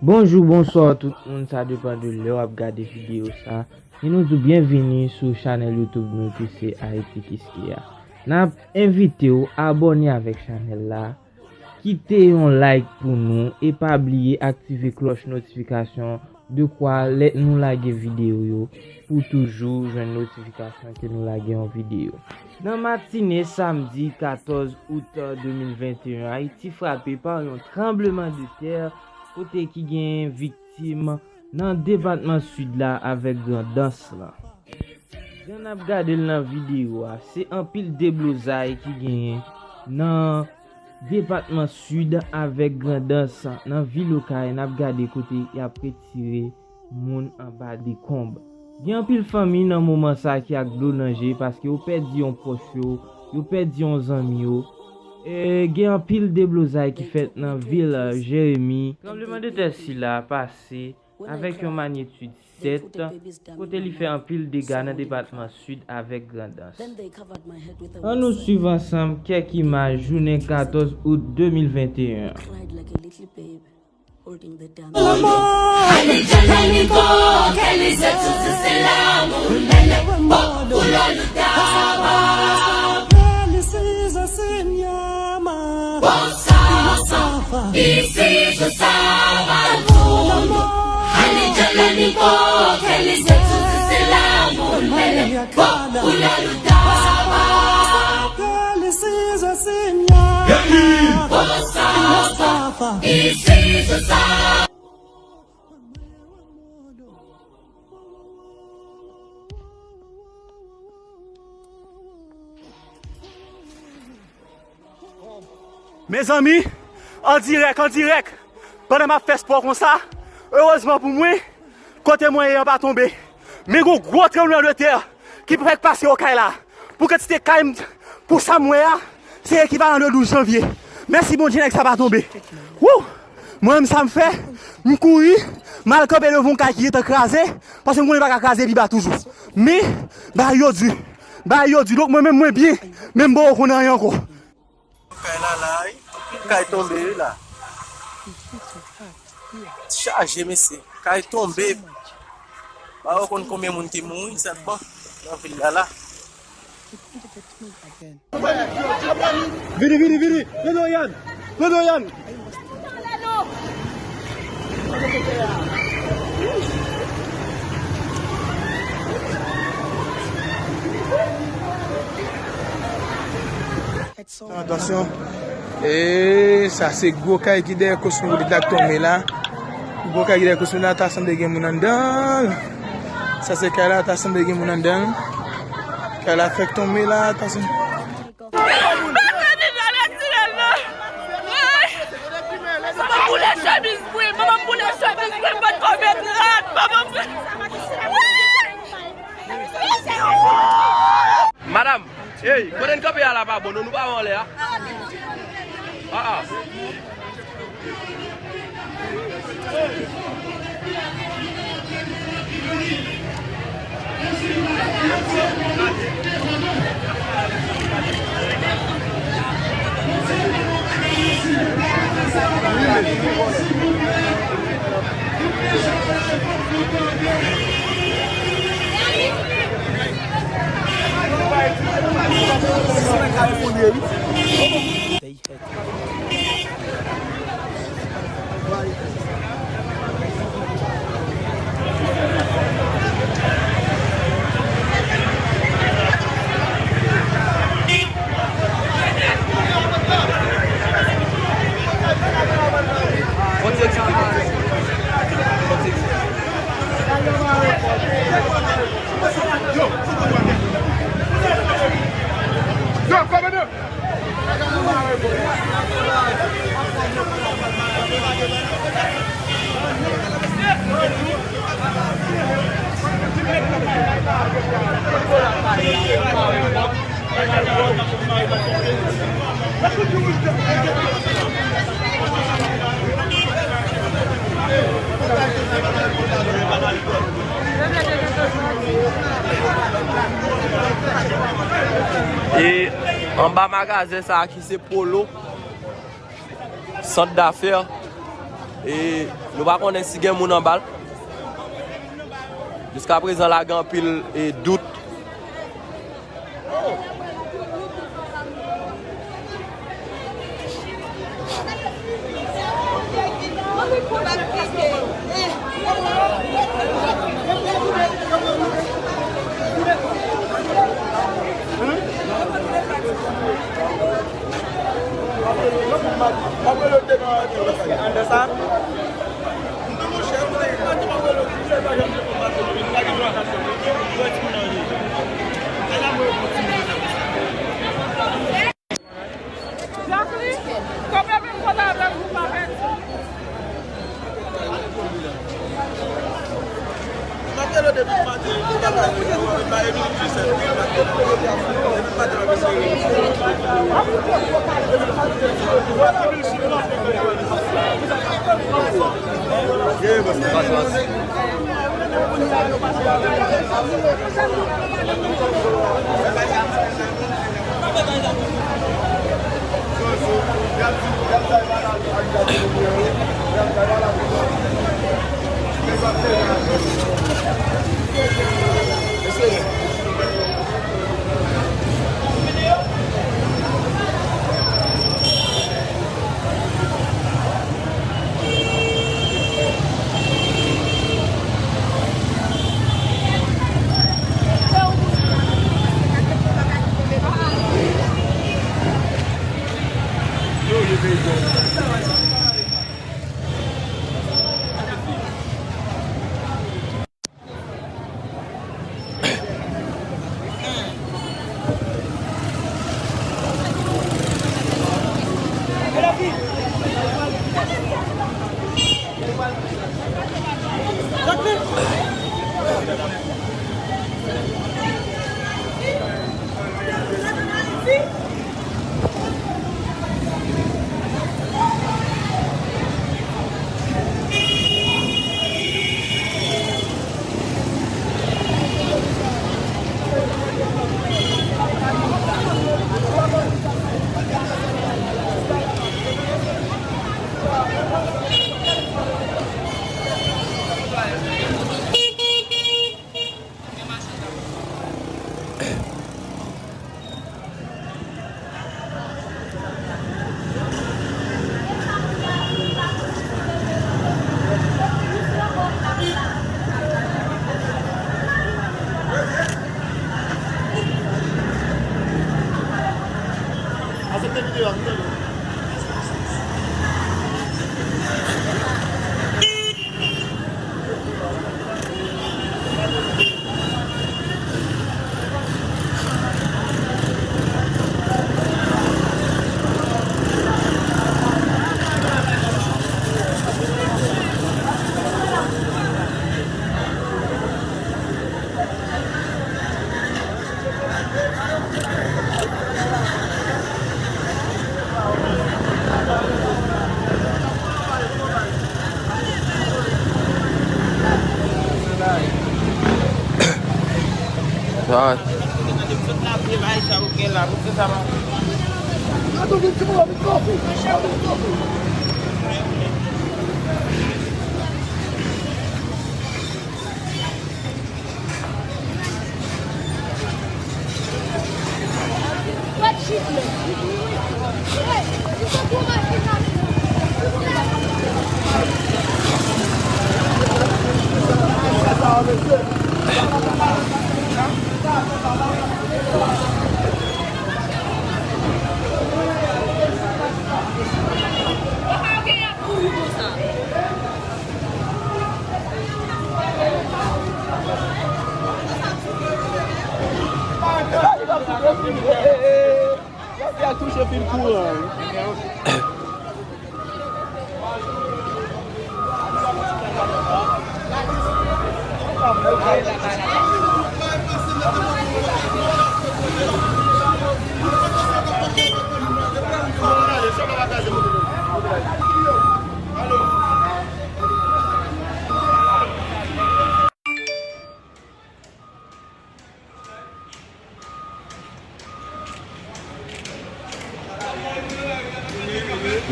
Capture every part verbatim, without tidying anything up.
Bonjou, bonswa tout moun, sa depann de lè w ap gade videyo sa. E nou di w byenvini sou chanèl YouTube nou ki se Ayiti Kiskeya. N ap envite w abòne avèk chanèl la, kite yon like pou nou e pa bliye aktive klòch notifikasyon de kwa lè nou lage videyo yo pou toujou jwenn notifikasyon ke nou lage yon videyo. Nan matine samdi katòz out de mil venteyen, Ayiti frape pa yon tranblemanntè kote ki gen viktim nan depatman Sid la avèk Grandans lan. Jan n ap gade l nan videyo a, se anpil deblozay ki genyen nan depatman Sid avèk Grandans, nan vil Okay, n ap gade kote y ap retire moun anba dekonb. Gen anpil fanmi nan moman sa ki ak dlo nan je paske yo pèdi yon pwòch yo, yo pèdi yon zanmi yo. E, gen anpil deblozay ki fèt nan vil, e, Jeremi. Tranblemanntè sila pase avèk yon manyetid sèt, kote li fè anpil dega nan depatman Sid avèk Grandans. An nou swiv ansanm kèk imaj jounen katòz out de mil venteyen an. Mezanmi, an dirèk, an dirèk, pandan m ap fè spò konsa, erezman pou mwen, kote mwen ye an pa tonbe. Men gon gwo tranblemanntè ki fèk pase Okay la. Pou kantite kay m, pou sa m wè a, se ekivalan de douz janvye. Mèsi Bondye, nèg sa pa tonbe. Wou! Mwen menm sa m fè, m kouri, m al kanpe devan yon kay ki gentan kraze, paske m konnen l pa ka kraze pi ba toujou. Men, bagay yo di, bagay yo di, donk mwen menm mwen byen, men m poko konn anyen ankò. Kay la la wi, kay tonbe wi la. Chaje mesye, kay tonbe. Ba yo konn konbyen moun ki mouri sèlman nan vil la la. Vini, vini, vini. Lè nou Yann. Lè nou Yann. Atansyon. E sa se gwo kay ki dèyè Cosmopolitan k tonbe la. Gwo kay ki dèyè Cosmopolitan la, ta sanble gen moun anndan l. Sa se kay la, ta sanble gen moun anndan l. Kay la fèk tonbe la, atansyon. Manman m boule chemiz mwen, manman m boule chemiz mwen, m pa t ko met rad, manman m. Madanm, hey, kote n kanpe a la pa bon, non, nou pa wè anlè a? Ah, ah. E anba magazen sa a ki se Polo, sant dafè, E nou pa konnen si gen moun anba l. Jiska prezan, la gen anpil, e, dout. Sa.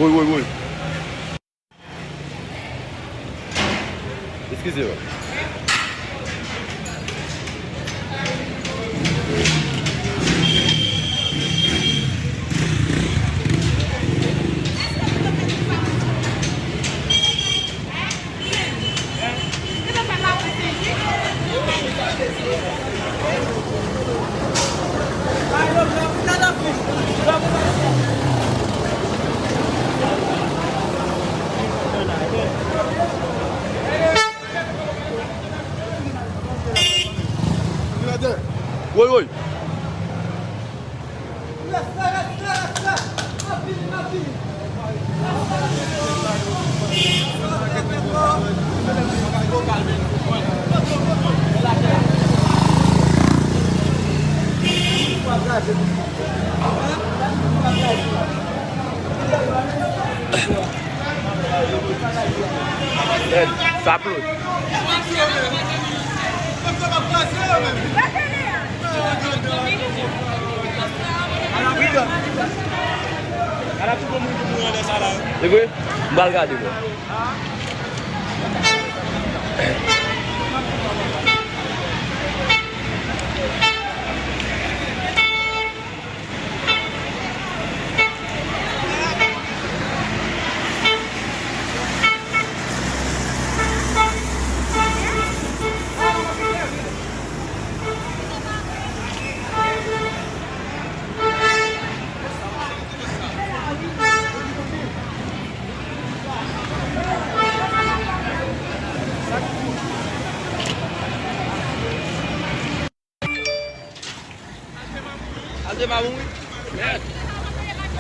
Woy, woy, woy. Eskize mwen. Woy, woy. Sa plot. E vre? M pral gade, mwen. Alde pa mouri.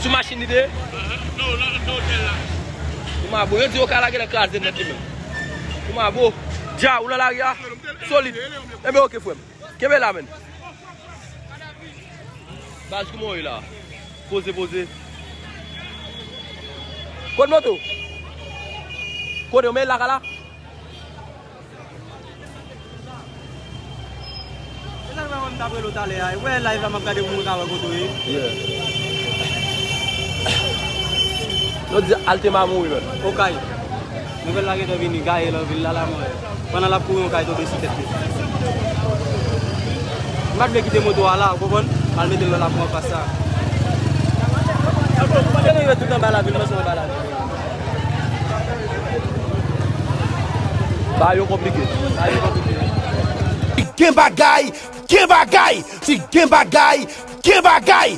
Sou machin li te ye? Ou ma bo. Yo di yo ka lage nan kraze nèt li menm. Ou ma bo. Dja, ou nan lari a? Solid. Enben, oke, frè m. Kenbe la, menn. Baz, kouman w ye la? Poze, poze. Kot moto? Kote w men lakay la? Se sa k fè mwen m t ap rele w talè a. Wè live la m ap gade pou mwen ka wè kote w ye. Yeah. Yo di Altema mouri, menn. Okay. Nouvèl la gentan vini, gaye nan vil la, la mwen. Pandan l ap kouri, yon kay tonbe sou tèt li. M pa t vle kite moto a la, ou konprann? M al mete l lòt la pou anfas sa. Kote nou ye tout anba lavil, mwen se anba lavil. Bagay yo konplike. Bagay yo konplike. Gen bagay, gen bagay, si gen bagay, gen bagay.